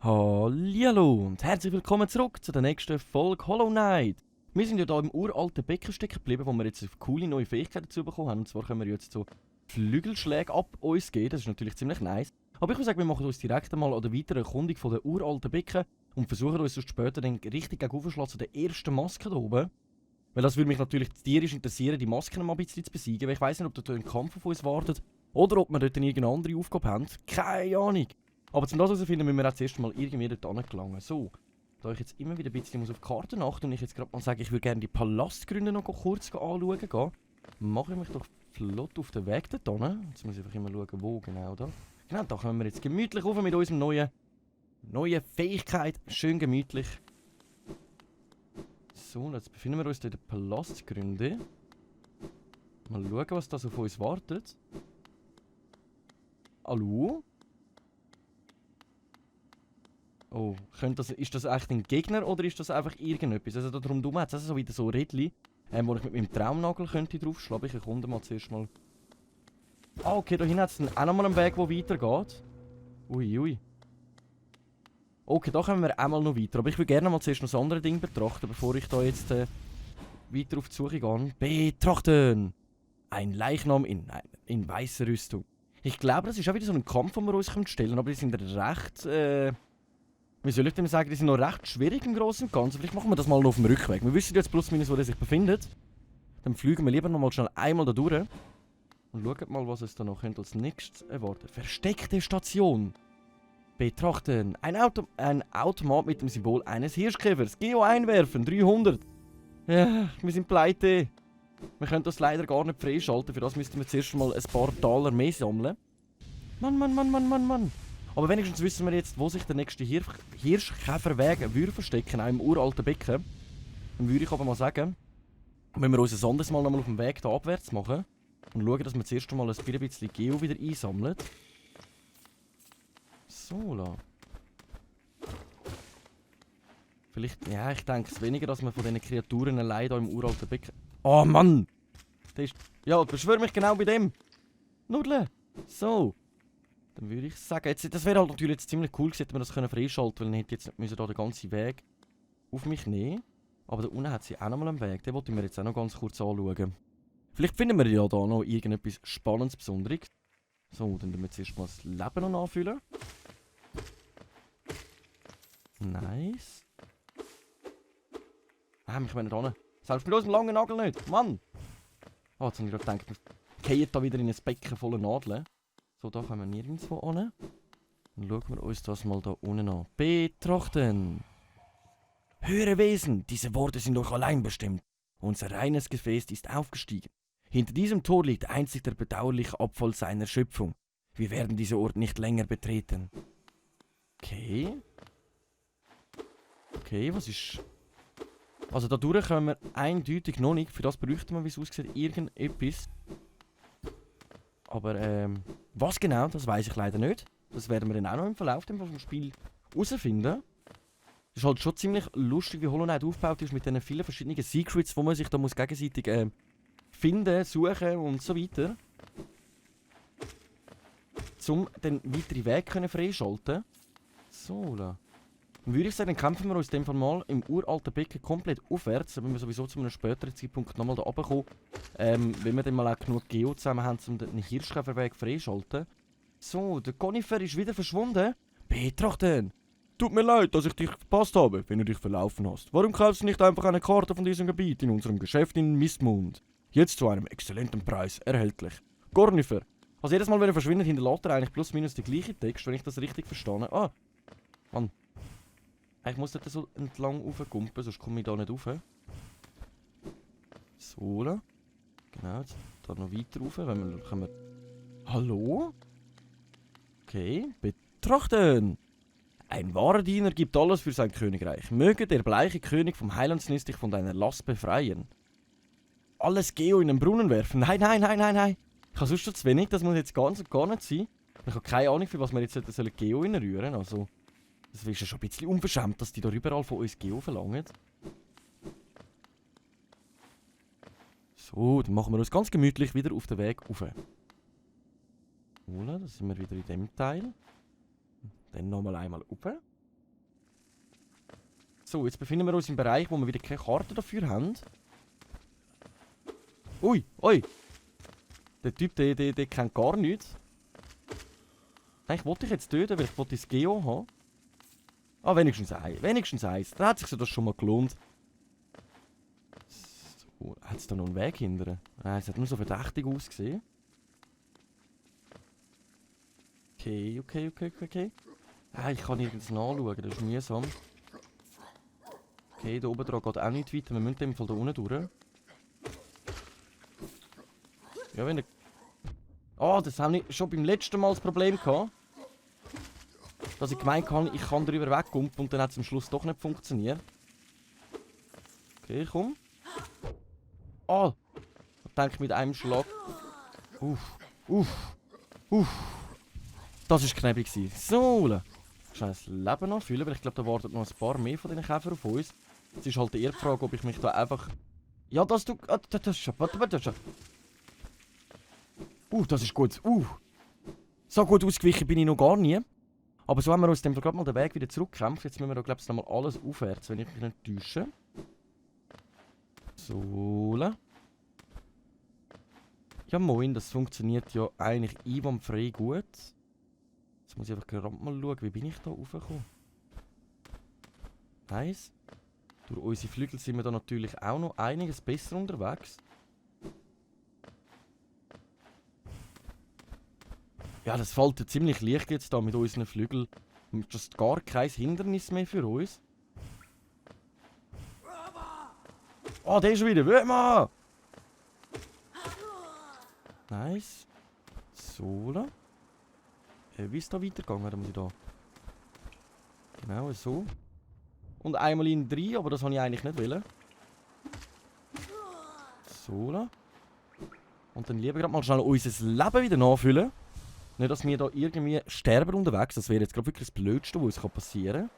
Hallihallo und herzlich willkommen zurück zu der nächsten Folge Hollow Knight. Wir sind ja hier im uralten Becken stecken geblieben, wo wir jetzt eine coole neue Fähigkeit dazu bekommen haben. Und zwar können wir jetzt so Flügelschläge ab uns geben, das ist natürlich ziemlich nice. Aber ich würde sagen, wir machen uns direkt einmal an der weiteren Erkundung von der uralten Becken und versuchen uns sonst später dann richtig gegenüberschlagen zu der ersten Maske hier oben. Weil das würde mich natürlich tierisch interessieren, die Masken mal ein bisschen zu besiegen, weil ich weiss nicht, ob dort ein Kampf auf uns wartet oder ob wir dort irgendeine andere Aufgabe haben. Keine Ahnung. Aber zum das herausfinden müssen wir auch zuerst mal irgendwie dort angelangen. So, da ich jetzt immer wieder ein bisschen auf die Karte achten und ich jetzt gerade mal sage, ich würde gerne die Palastgründe noch kurz anschauen gehen, mache ich mich doch flott auf den Weg dort hin. Jetzt muss ich einfach immer schauen, wo genau da. Genau, da kommen wir jetzt gemütlich rauf mit unserem neuen Fähigkeit. Schön gemütlich. So, jetzt befinden wir uns in den Palastgründe. Mal schauen, was da so auf uns wartet. Hallo? Oh, ist das echt ein Gegner oder ist das einfach irgendetwas? Also da drum hat es also wieder so Rädchen, wo ich mit meinem Traumnagel könnte draufschlagen. Ich erkunde mal zuerst mal. Ah, okay, da hinten hat es dann auch nochmal einen Weg, der weitergeht. Ui. Okay, da kommen wir einmal noch weiter. Aber ich würde gerne mal zuerst noch das andere Ding betrachten, bevor ich da jetzt weiter auf die Suche gehe. Betrachten! Ein Leichnam in weißer Rüstung. Ich glaube, das ist auch wieder so ein Kampf, den wir uns stellen können, aber die sind recht, wie soll ich dem sagen, die sind noch recht schwierig im Großen und Ganzen. Vielleicht machen wir das mal noch auf dem Rückweg. Wir wissen jetzt plus minus, wo der sich befindet. Dann fliegen wir lieber noch mal schnell einmal da durch. Und schauen mal, was es da noch als nächstes erwartet. Versteckte Station. Betrachten. Ein Automat mit dem Symbol eines Hirschkäfers. Geo einwerfen. 300. Ja, wir sind pleite. Wir können das leider gar nicht freischalten. Für das müssten wir zuerst mal ein paar Taler mehr sammeln. Mann. Aber wenigstens wissen wir jetzt, wo sich der nächste Hirschkäferweg würde verstecken, auch im uralten Becken. Dann würde ich aber mal sagen, wenn wir uns ein anderes Mal nochmal auf dem Weg da abwärts machen und schauen, dass wir zuerst mal ein bisschen Geo wieder einsammeln. So, la. Vielleicht, ja, ich denke es weniger, dass wir von diesen Kreaturen allein hier im uralten Becken... Oh Mann! Der ist... Ja, beschwör mich genau bei dem! Nudle! So. Dann würde ich sagen, jetzt, das wäre halt natürlich jetzt ziemlich cool gewesen, hätte man das freischalten können, weil dann hätte jetzt nicht da den ganzen Weg auf mich nehmen. Aber da unten hat sie auch noch mal einen Weg, den wollte ich mir jetzt auch noch ganz kurz anschauen. Vielleicht finden wir ja da noch irgendetwas Spannendes, Besonderes. So, dann tun wir jetzt erstmal das Leben noch anfüllen. Nice. Ich meine da hin. Selbst mit unserem langen Nagel nicht, Mann! Oh, jetzt habe ich gerade gedacht, wir fallen da wieder in ein Becken voller Nadeln. So, da kommen wir nirgendwo hin. Dann schauen wir uns das mal da unten an. Betrachten! Höhere Wesen, diese Worte sind euch allein bestimmt. Unser reines Gefäß ist aufgestiegen. Hinter diesem Tor liegt einzig der bedauerliche Abfall seiner Schöpfung. Wir werden diesen Ort nicht länger betreten. Okay. Okay, was ist... Also da durch können wir eindeutig noch nicht. Für das bräuchten wir, wie es aussieht, irgendetwas. Aber was genau, das weiß ich leider nicht. Das werden wir dann auch noch im Verlauf vom Spiel herausfinden. Es ist halt schon ziemlich lustig, wie Hollow Knight aufgebaut ist mit diesen vielen verschiedenen Secrets, wo man sich da muss gegenseitig finden, suchen und so weiter. Um den weiteren Weg freischalten. So, da. Dann würde ich sagen, dann kämpfen wir uns in dem Fall mal im uralten Becken komplett aufwärts, wenn wir sowieso zu einem späteren Zeitpunkt nochmal da runterkommen. Wenn wir dann mal auch genug Geo zusammen haben, um den Hirschkäferweg freischalten. So, der Conifer ist wieder verschwunden. Betrachten! Tut mir leid, dass ich dich verpasst habe, wenn du dich verlaufen hast. Warum kaufst du nicht einfach eine Karte von diesem Gebiet in unserem Geschäft in Mistmund? Jetzt zu einem exzellenten Preis erhältlich. Conifer. Also jedes Mal, wenn er verschwindet, hinterlässt er eigentlich plus minus den gleichen Text, wenn ich das richtig verstehe. Ah, Mann. Ich muss dort so entlang raufkumpen, sonst komme ich da nicht rauf. So, da. Genau, jetzt da noch weiter rauf, wenn wir können. Hallo? Okay, betrachten! Ein wahrer Diener gibt alles für sein Königreich. Möge der bleiche König vom Heilandsnest dich von deiner Last befreien. Alles Geo in den Brunnen werfen? Nein. Ich habe sonst schon zu wenig, das muss jetzt ganz und gar nicht sein. Ich habe keine Ahnung, für was wir jetzt Geo reinrühren. Also, das ist ja schon ein bisschen unverschämt, dass die da überall von uns Geo verlangen. So, dann machen wir uns ganz gemütlich wieder auf den Weg rauf. Da sind wir wieder in dem Teil. Dann nochmal einmal rauf. So, jetzt befinden wir uns im Bereich, wo wir wieder keine Karte dafür haben. Ui, ui! Der Typ, der kennt gar nichts. Eigentlich wollte ich jetzt töten, weil ich wollte das Geo haben. Ah, wenigstens eins. Wenigstens eins. Da hat sich das schon mal gelohnt. So, hat es da noch einen Weg hinterher? Nein, es hat nur so verdächtig ausgesehen. Okay. Ah, ich kann nirgends nachschauen, das ist mühsam. Okay, da oben dran geht auch nicht weiter. Wir müssen in dem Fall da unten durch. Ja, wenn der... Oh, das haben wir schon beim letzten Mal das Problem gehabt. Dass ich gemeint habe, ich kann drüber wegkommen und dann hat es am Schluss doch nicht funktioniert. Okay, komm. Oh! Ich denke mit einem Schlag. Das war knapp. So! Schnell das Leben anfüllen, weil ich glaube, da warten noch ein paar mehr von diesen Käfern auf uns. Jetzt ist halt eher die Frage, ob ich mich da einfach... Ja, das du... Das ist schon... Warte, das ist schon... das ist gut. So gut ausgewichen bin ich noch gar nie. Aber so haben wir uns dann gerade mal den Weg wieder zurückgekämpft. Jetzt müssen wir da, glaube ich, nochmal alles aufwärts, wenn ich mich nicht täusche. So. Ja moin, das funktioniert ja eigentlich einwandfrei gut. Jetzt muss ich einfach gerade mal schauen, wie bin ich da raufgekommen. Nice. Durch unsere Flügel sind wir da natürlich auch noch einiges besser unterwegs. Ja, das fällt ja ziemlich leicht jetzt da mit unseren Flügeln. Das ist gar kein Hindernis mehr für uns. Oh, der ist wieder. Wöma! Nice. So. Wie ist da weitergegangen? Da muss ich da. Genau, so. Und einmal in 3, aber das wollte ich eigentlich nicht wollen. So. Und dann lieber gerade mal schnell unser Leben wieder nachfüllen. Nicht, dass wir da irgendwie sterben unterwegs. Das wäre jetzt gerade wirklich das Blödste, was uns passieren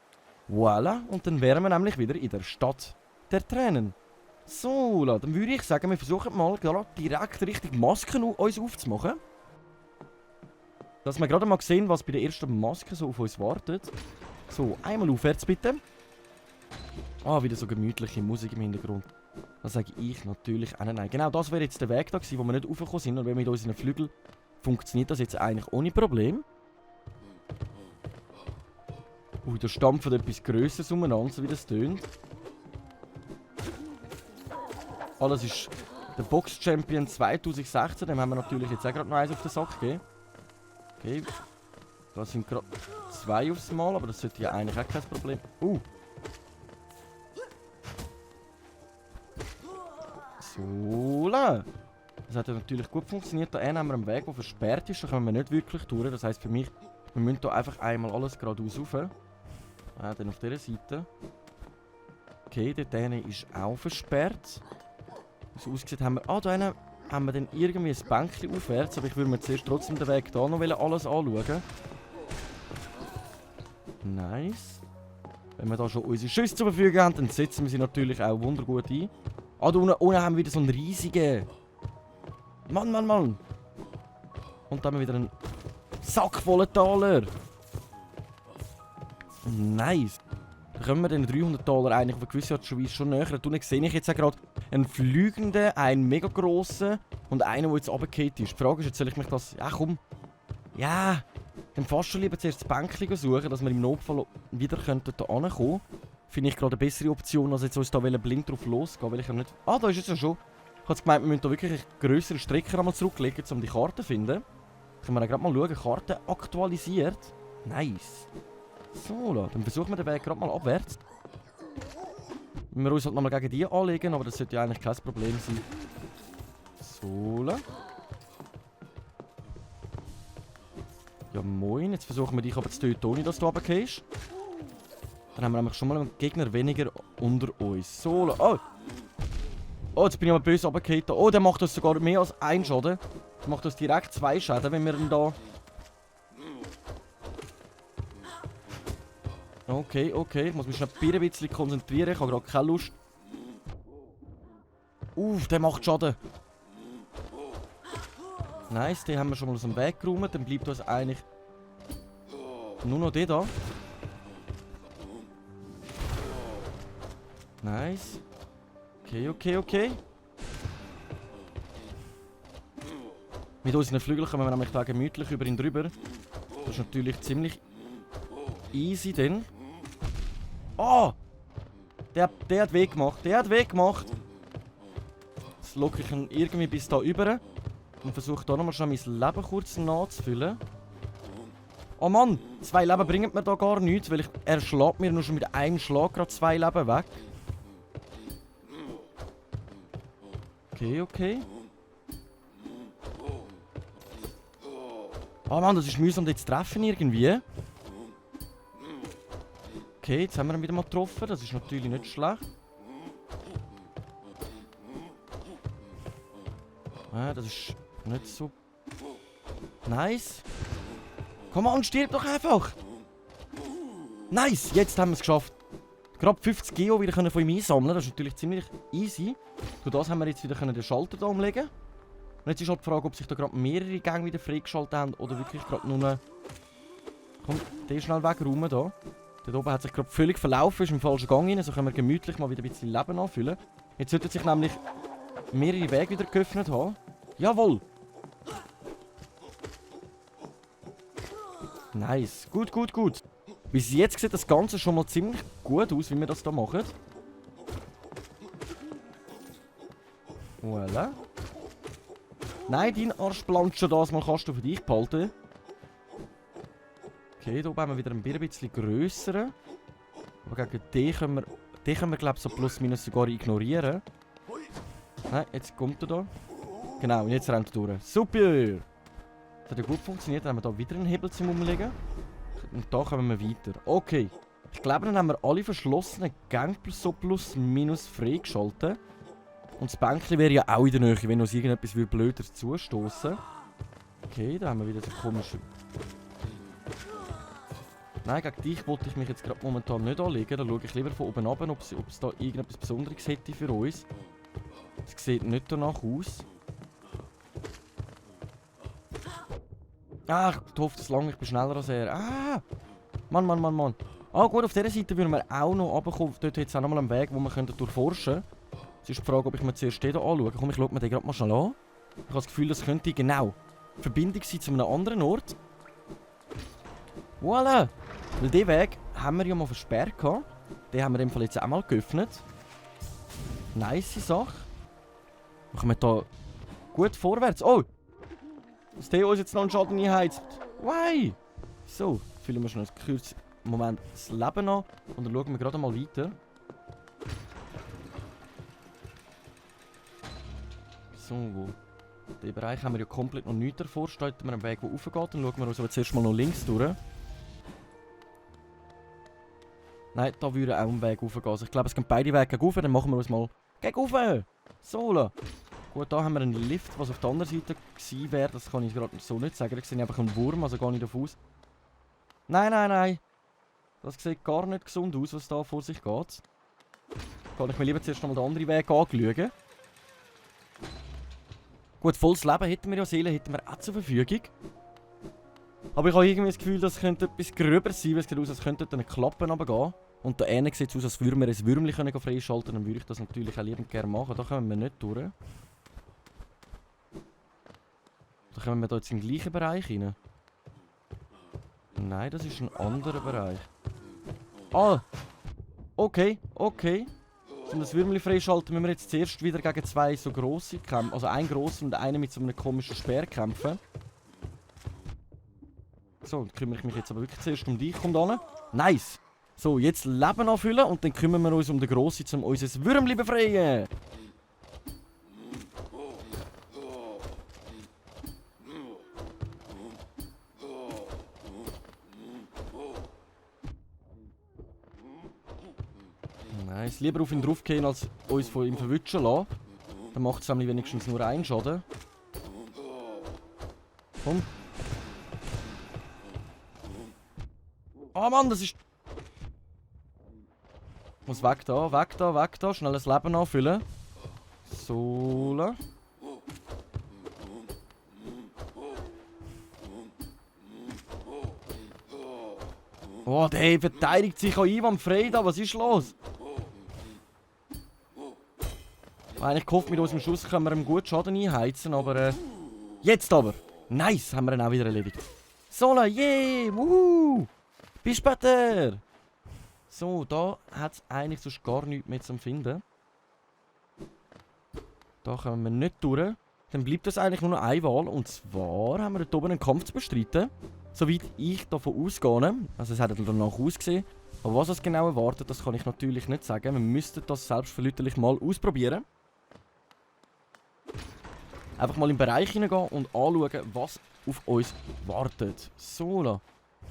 kann. Voilà. Und dann wären wir nämlich wieder in der Stadt der Tränen. So, dann würde ich sagen, wir versuchen mal direkt richtig Masken uns aufzumachen. Dass wir gerade mal sehen, was bei der ersten Maske so auf uns wartet. So, einmal aufwärts bitte. Ah, wieder so gemütliche Musik im Hintergrund. Das sage ich natürlich auch nein. Genau, das wäre jetzt der Weg da gewesen, wo wir nicht raufgekommen sind. Und wenn wir mit unseren Flügeln funktioniert das jetzt eigentlich ohne Problem. Da stampft etwas Grösseres umeinander, so wie das tönt. Das ist der Box Champion 2016. Dem haben wir natürlich jetzt auch gerade noch eins auf den Sack gegeben. Okay. Da sind gerade 2 aufs Mal, aber das sollte ja eigentlich auch kein Problem. So. Das hat ja natürlich gut funktioniert. Da haben wir einen Weg, der versperrt ist. Da können wir nicht wirklich durch. Das heisst für mich, wir müssen hier einfach einmal alles geradeaus rauf. Dann auf dieser Seite. Okay, dort ist auch versperrt. So ausgesehen haben wir... da haben wir dann irgendwie ein Bänkchen aufwärts. Aber ich würde mir zuerst trotzdem den Weg da noch alles anschauen. Nice. Wenn wir da schon unsere Schüsse zur Verfügung haben, dann setzen wir sie natürlich auch wundergut ein. Da unten haben wir wieder so einen riesigen... Mann. Und dann haben wir wieder einen Sack voller Taler. Nice. Da können wir den 300 Dollar eigentlich auf eine gewisse Art und Weise schon näher. Da sehe ich jetzt auch gerade einen fliegenden, einen mega grossen und einen, der jetzt runtergefallen ist. Die Frage ist jetzt, soll ich mich das... Ja, komm. Ja. Dann fast schon lieber zuerst das Bänkchen suchen, dass wir im Notfall wieder da hinkommen können. Finde ich gerade eine bessere Option, als jetzt uns da blind drauf losgehen, weil ich ja nicht... Da ist es ja schon. Ich habe gemeint, wir müssen da wirklich eine grössere Strecke einmal zurücklegen, um die Karte zu finden. Können wir dann gerade mal schauen, Karte aktualisiert. Nice. So, dann versuchen wir den Weg gerade mal abwärts. Wenn wir uns halt nochmal gegen die anlegen, aber das sollte ja eigentlich kein Problem sein. So. Ja moin, jetzt versuchen wir dich aber zu töten, ohne dass du runtergehst. Dann haben wir nämlich schon mal einen Gegner weniger unter uns. So, jetzt bin ich aber böse runtergefallen. Der macht uns sogar mehr als 1 Schaden. Der macht uns direkt 2 Schäden, wenn wir ihn da... Okay. Ich muss mich schnell ein bisschen konzentrieren. Ich habe gerade keine Lust. Der macht Schaden. Nice, den haben wir schon mal aus dem Weg geräumt. Dann bleibt uns eigentlich nur noch der da. Nice. Okay. Mit unseren Flügeln kommen wir nämlich da gemütlich über ihn drüber. Das ist natürlich ziemlich easy dann. Oh! Der hat Weg gemacht. Jetzt locke ich ihn irgendwie bis da rüber. Und versuche da nochmal schon mein Leben kurz nachzufüllen. Oh Mann! 2 Leben bringen mir da gar nichts, weil er schlägt mir nur schon mit einem Schlag gerade 2 Leben weg. Okay. Oh Mann, das ist mühsam, den zu treffen irgendwie. Okay, jetzt haben wir ihn wieder mal getroffen. Das ist natürlich nicht schlecht. Das ist nicht so... Nice. Komm on, stirb doch einfach. Nice, jetzt haben wir es geschafft. Gerade 50 Geo wieder von ihm einsammeln. Das ist natürlich ziemlich easy. Durch das haben wir jetzt wieder den Schalter da umlegen. Und jetzt ist halt die Frage, ob sich da gerade mehrere Gänge wieder freigeschaltet haben oder wirklich gerade nur... Komm, den schnell wegräumen da. Der oben hat sich gerade völlig verlaufen, ist im falschen Gang rein. So können wir gemütlich mal wieder ein bisschen Leben anfüllen. Jetzt sollten sich nämlich mehrere Wege wieder geöffnet haben. Jawohl! Nice. Gut. Bis jetzt sieht das Ganze schon mal ziemlich gut aus, wie wir das hier machen. Voilà. Nein, dein Arschplanscher das mal kannst du für dich behalten. Okay, hier oben haben wir wieder ein bisschen grösseren. Aber gegen den können wir glaube ich so plus minus sogar ignorieren. Nein, jetzt kommt er da. Genau, und jetzt rennt er durch. Super! Das hat ja gut funktioniert, dann haben wir hier wieder einen Hebel zum Umlegen. Und da kommen wir weiter. Okay. Ich glaube, dann haben wir alle verschlossenen Gänge so plus minus freigeschaltet. Und das Bänkchen wäre ja auch in der Nähe, wenn uns irgendetwas blöder zustoßen. Okay, da haben wir wieder so komische... Nein, gegen dich wollte ich mich jetzt gerade momentan nicht anlegen. Da schaue ich lieber von oben runter, ob es da irgendetwas Besonderes hätte für uns. Es sieht nicht danach aus. Ah, ich hoffe, das lange, ich bin schneller als er. Ah! Mann. Ah gut, auf dieser Seite würden wir auch noch runterkommen. Dort hat es auch noch mal einen Weg, wo wir durchforschen können. Es ist die Frage, ob ich mir zuerst den hier anschaue. Komm, ich schaue mir den gerade mal schnell an. Ich habe das Gefühl, das könnte genau Verbindung sein zu einem anderen Ort. Voilà! Weil diesen Weg haben wir ja mal versperrt gehabt. Den haben wir im Fall jetzt auch mal geöffnet. Nice Sache. Wir kommen da gut vorwärts. Oh! Dass der uns jetzt noch einen Schaden einheizt. Why? So, füllen wir schon einen kurzen Moment das Leben an. Und dann schauen wir gerade mal weiter. So, wo? Den Bereich haben wir ja komplett noch nichts erforscht. Da haben wir einen Weg, der raufgeht. Dann schauen wir uns aber zuerst mal noch links durch. Nein, da würde auch ein Weg raufgehen. Also ich glaube, es gehen beide Wege gegen rauf. Dann machen wir uns mal gegen rauf. So. Gut, da haben wir einen Lift, was auf der anderen Seite gewesen wäre. Das kann ich gerade so nicht sagen. Da sehe ich einfach einen Wurm, also gar nicht davon aus. Nein. Das sieht gar nicht gesund aus, was da vor sich geht. Kann ich mir lieber zuerst noch mal den anderen Weg anschauen. Gut, volles Leben hätten wir ja, Seelen hätten wir auch zur Verfügung. Aber ich habe irgendwie das Gefühl, das könnte etwas gröber sein, weil es sieht aus, als könnte eine Klappe runtergehen. Und da hinten sieht es aus, als würden wir ein Würmchen freischalten. Dann würde ich das natürlich auch liebend gerne machen. Da kommen wir nicht durch. Da kommen wir da jetzt in den gleichen Bereich rein. Nein, das ist ein anderer Bereich. Ah! Okay. Um das Würmchen freischalten, müssen wir jetzt zuerst wieder gegen 2 so grosse kämpfen. Also einen grossen und einen mit so einem komischen Speer kämpfen. So, dann kümmere ich mich jetzt aber wirklich zuerst um dich. Kommt an. Nice! So, jetzt Leben anfüllen und dann kümmern wir uns um den Grossen, um unser Würmchen befreien. Nice. Lieber auf ihn draufgehen, als uns von ihm verwutschen lassen. Dann macht es nämlich wenigstens nur einen Schaden. Komm. Oh Mann, das ist... Muss weg da. Schnell das Leben anfüllen. So. Oh, der verteidigt sich auch einwandfrei da. Was ist los? Eigentlich gehofft, mit unserem Schuss können wir ihm gut Schaden einheizen, aber jetzt aber! Nice, haben wir ihn auch wieder erledigt. Sola, yay! Wuhu! Bis später! So, da hat es eigentlich sonst gar nichts mehr zu finden. Da kommen wir nicht durch. Dann bleibt es eigentlich nur noch eine Wahl. Und zwar haben wir dort oben einen Kampf zu bestreiten. Soweit ich davon ausgehe. Also es hat danach ausgesehen. Aber was es genau erwartet, das kann ich natürlich nicht sagen. Wir müssten das selbstverlüterlich mal ausprobieren. Einfach mal im Bereich hineingehen und anschauen, was auf uns wartet. So,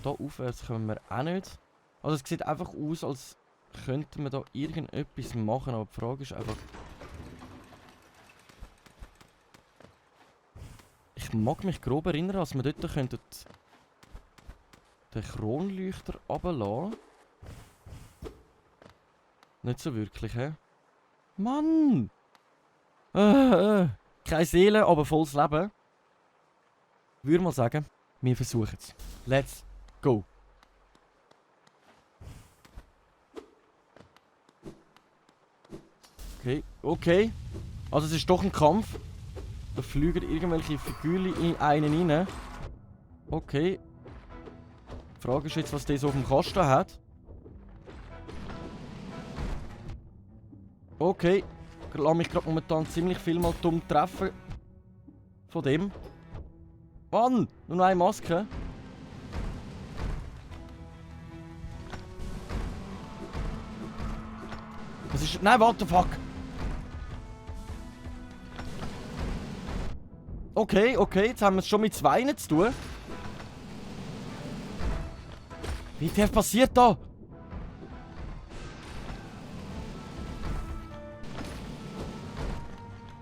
da aufwärts kommen wir auch nicht. Also es sieht einfach aus, als könnten wir da irgendetwas machen. Aber die Frage ist einfach... Ich mag mich grob erinnern, dass wir dort könnten den Kronleuchter runterlassen. Nicht so wirklich, hä? Mann! Keine Seele, aber volles Leben. Ich würde mal sagen, wir versuchen es. Let's go! Okay, okay. Also es ist doch ein Kampf. Da fliegen irgendwelche Figürchen in einen rein. Okay. Die Frage ist jetzt, was der so auf dem Kasten hat. Okay. Ich lasse mich gerade momentan ziemlich viel mal dumm treffen. Von dem. Mann! Nur noch eine Maske. Das ist... Nein, what the fuck! Okay, okay, jetzt haben wir es schon mit zwei zu tun. Wie viel passiert da?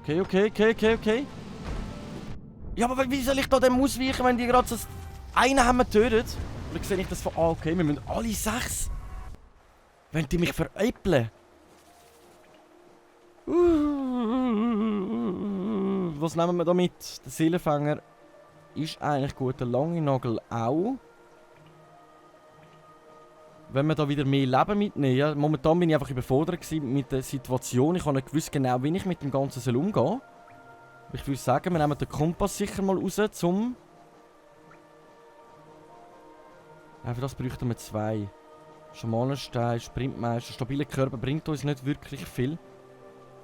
Okay, okay, okay, okay, okay. Ja, aber wie soll ich da dem ausweichen, wenn die gerade so einen haben getötet? Oder sehe ich das von... Ah, okay, wir müssen alle 6. Wollen die mich veräppeln? Was nehmen wir da mit? Der Seelenfänger ist eigentlich gut, der lange Nagel auch. Wenn wir da wieder mehr Leben mitnehmen. Ja, momentan bin ich einfach überfordert mit der Situation. Ich habe nicht gewusst genau, wie ich mit dem Ganzen umgehen soll. Ich würde sagen, wir nehmen den Kompass sicher mal raus, zum... Für das bräuchten wir 2. Schamanenstein, Sprintmeister, stabiler Körper bringt uns nicht wirklich viel.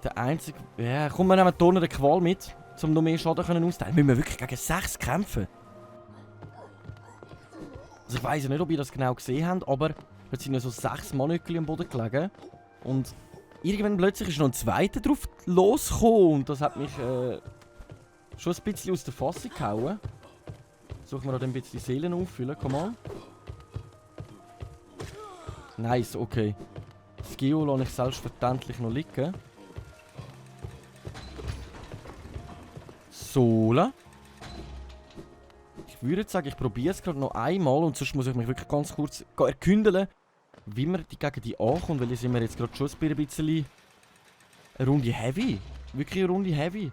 Der einzige... Ja, komm, wir nehmen Turner den Qual mit, um noch mehr Schaden austeilen. Müssen wir wirklich gegen 6 kämpfen? Also ich weiss ja nicht, ob ihr das genau gesehen habt, aber jetzt sind ja so 6 Mannöckchen am Boden gelegen. Und irgendwann plötzlich ist noch ein zweiter drauf losgekommen. Und das hat mich schon ein bisschen aus der Fassung gehauen. Versuchen wir da ein bisschen die Seelen auffüllen, komm mal. Nice, okay. Das Geo lasse ich selbstverständlich noch liegen. Sola. Ich würde sagen, ich probiere es gerade noch einmal und sonst muss ich mich wirklich ganz kurz erkündeln, wie man gegen die ankommt, weil jetzt sind wir jetzt gerade schon ein bisschen eine Runde heavy. Wirklich eine Runde heavy.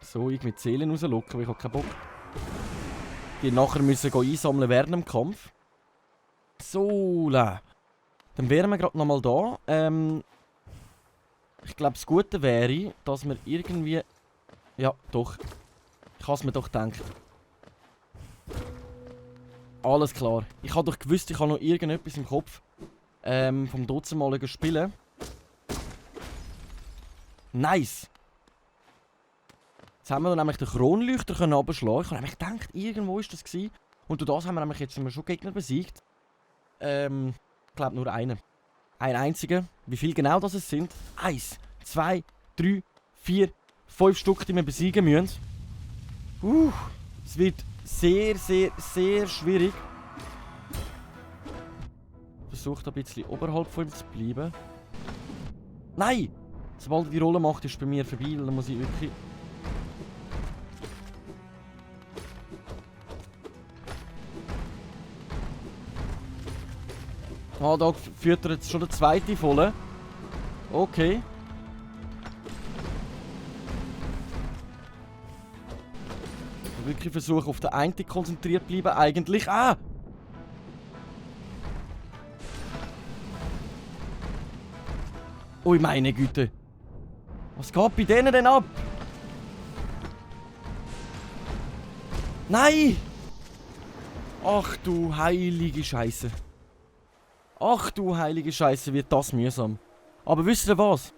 So, ich mit Seelen rauslocken, weil ich habe keinen Bock. Die nachher müssen einsammeln während dem Kampf. So, dann wären wir gerade nochmal da. Ich glaube, das Gute wäre, dass wir irgendwie... Ja, doch. Ich habe es mir doch gedacht. Alles klar. Ich habe doch gewusst, ich habe noch irgendetwas im Kopf. Vom dozimaligen Spielen. Nice! Jetzt haben wir nämlich den Kronleuchter runterschlagen. Ich habe nämlich gedacht, irgendwo war das gewesen. Und durch das haben wir nämlich jetzt schon Gegner besiegt. Ich glaube nur einen. Ein einziger. Wie viel genau das es sind? 1, 2, 3, 4, 5 Stück, die wir besiegen müssen. Es wird sehr, sehr, sehr schwierig. Versucht ein bisschen oberhalb von ihm zu bleiben. Nein! Sobald er die Rolle macht, ist es bei mir vorbei. Dann muss ich wirklich... Ah, da führt er jetzt schon den zweiten voll. Okay. Ich wirklich versuchen, auf den einen konzentriert bleiben. Eigentlich. Ah! Ui, meine Güte. Was geht bei denen denn ab? Nein! Ach du heilige Scheiße. Ach du heilige Scheiße, wird das mühsam. Aber wisst ihr was?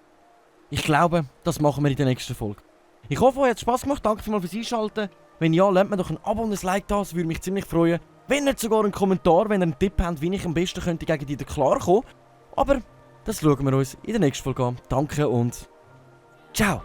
Ich glaube, das machen wir in der nächsten Folge. Ich hoffe, euch hat es Spass gemacht. Danke vielmals fürs Einschalten. Wenn ja, lasst mir doch ein Abo und ein Like da. Das würde mich ziemlich freuen. Wenn nicht sogar einen Kommentar, wenn ihr einen Tipp habt, wie ich am besten könnte gegen die klarkommen. Aber das schauen wir uns in der nächsten Folge an. Danke und ciao!